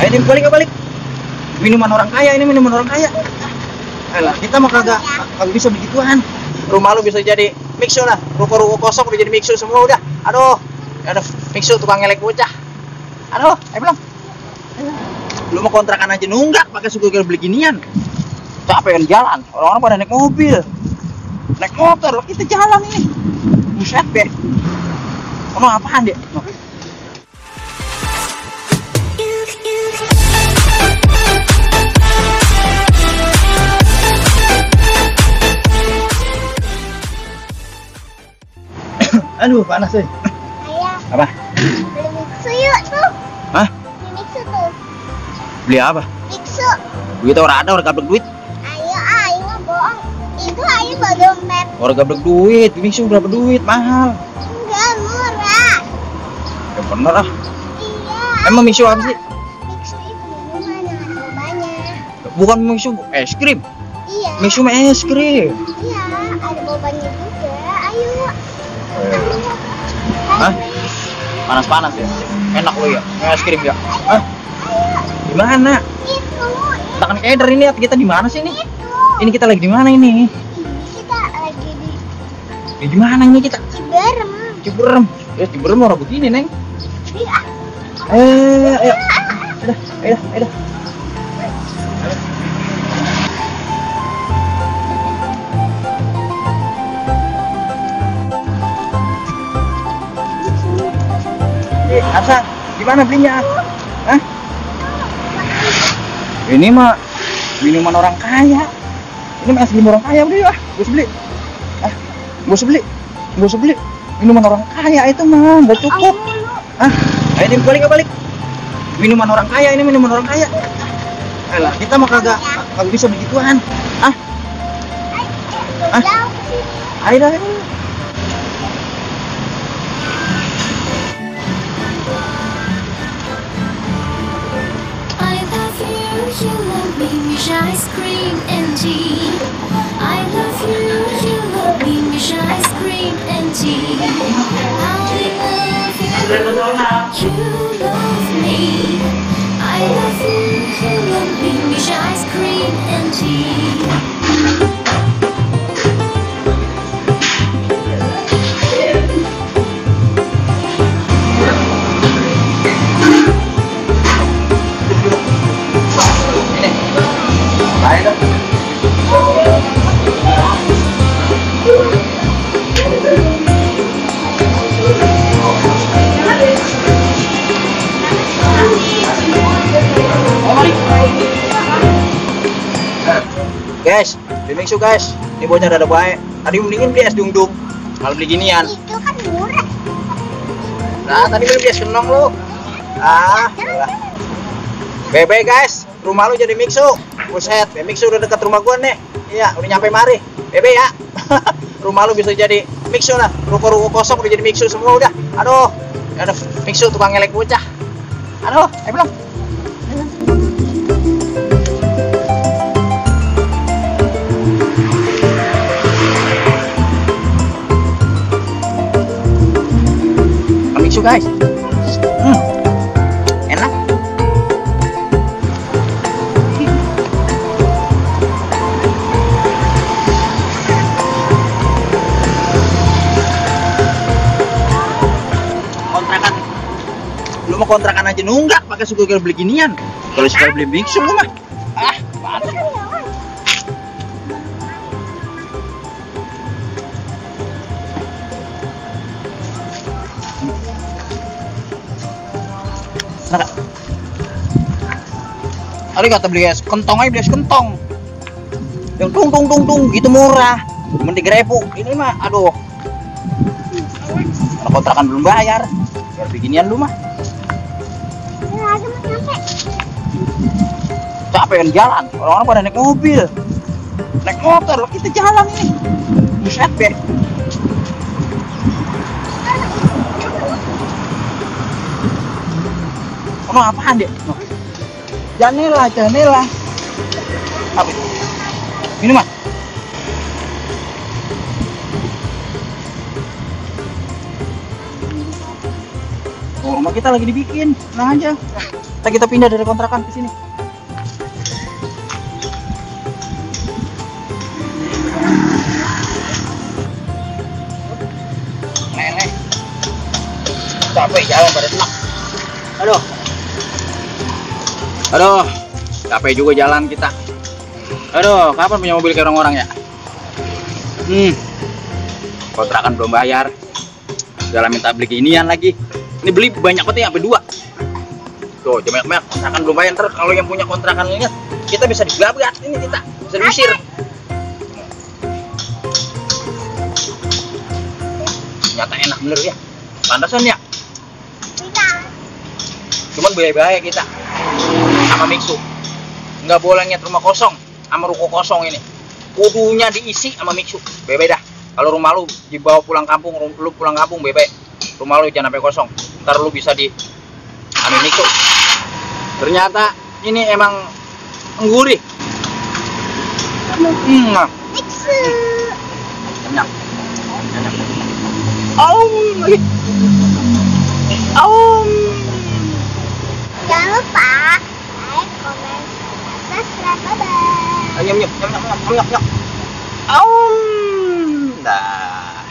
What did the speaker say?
Ayo nih balik balik. Minuman orang kaya ini, minuman orang kaya. Alah, kita mah kagak bisa begituan. Rumah lu bisa jadi mixu lah. Ruko-ruko kosong udah jadi mixu semua udah. Aduh. Mixu tukang ngelek bocah. Aduh, belum. Lu mau kontrakan aja nunggak pakai suku beli ginian. Capean jalan. Orang-orang pada naik mobil. Naik motor, kita jalan ini. Buset deh. Kamu apaan deh? Aduh, panas sih. Ayah. Apa? Beli mixu yuk tuh. Hah? Beli mixu tuh. Beli apa? Mixu. Duit orang ada, orang gablek duit. Ayo nggak bohong. Itu ayo bawa dompet. Orang gablek duit, mixu berapa duit? Mahal. Enggak, murah. Ya bener ah. Iya. Emang mixu apa sih? Mixu itu minuman yang ada bobanya. Bukan mixu es krim. Iya. Mixu mah es krim. Iya, ada bobanya juga. Ayo. Hah? Panas-panas ya? Enak lo ya? Es krim ya? Hah? Di mana? Itu. Kita kan keder ini, kita di mana sih ini? Itu. Ini kita lagi di mana ini? Kita lagi Di mana ini kita? Ciberem. Ciberem. Ya Ciberem orang begini, Neng. Iya. Ayo. Ayo. Asa, di mana belinya? Hah? Ini mah minuman orang kaya. Ini mah es krim orang kaya udah ya. Gue beli. Gue beli. Minuman orang kaya itu mah nggak cukup. Hah? Ayo nih balik. Minuman orang kaya ini, minuman orang kaya. Alah, kita mah kagak bisa begituan. Hah? Ayo dah. You love me, wish ice cream and tea. I love you, you love me, wish ice cream and tea. I love you, you love me. I love you love me, wish ice cream and tea. Guys, beli mixu guys. Ini bocah ada baik. Tadi mendingin beli es dung-dung. Kalau beli ginian. Itu kan murah. Nah, tadi beli es kenong lu. Bebe guys, rumah lu jadi mixu. Buset, mixu udah dekat rumah gua nih. Iya, udah nyampe mari. Bebe ya. Rumah lu bisa jadi mixu lah. Ruko-ruko kosong udah jadi mixu semua udah. Aduh. Mixu tukang ngelek bocah. Aduh, belum. Mixu guys. Enak. Kontrakan. Lu mau kontrakan aja nunggak pakai suku beli ginian. Kalau sekali beli mixu lu mah. Panas. Nah, tadi kata beli es kentong aja, beli es kentong yang tung gitu murah, cuma 3.000. Ini mah aduh, karena kontrakan belum bayar, biar beginian lu mah. Capean jalan, orang-orang pada naik mobil, naik motor, kita jalan ini. Buset deh. Kamu apaan deh? Janela. Apa itu? Minuman? Oh, rumah kita lagi dibikin, tenang aja. Kita pindah dari kontrakan ke sini. Nenek. Capek jalan pada enak. Aduh, capek juga jalan kita. Aduh, kapan punya mobil kayak orang-orang ya? Kontrakan belum bayar. Jalan minta beli inian lagi. Ini beli banyak banget ya, sampai 2. Tuh, banyak-banyak kontrakan belum bayar. Ntar kalau yang punya kontrakan ingat, kita bisa digabat ini kita. Bisa diusir. Ternyata enak bener ya. Pantesan ya. Cuman bahaya kita sama Mixu. Nggak boleh nyet rumah kosong sama ruko kosong ini. Kudunya diisi sama Mixu. Beda. Kalau rumah lu dibawa pulang kampung, lu pulang kampung bebe. Rumah lu jangan sampai kosong. Ntar lu bisa di Mixu. Ternyata ini emang gurih. Mixu. Enak. Jangan lupa like, komen, subscribe. Bye-bye. Nyam. Dah.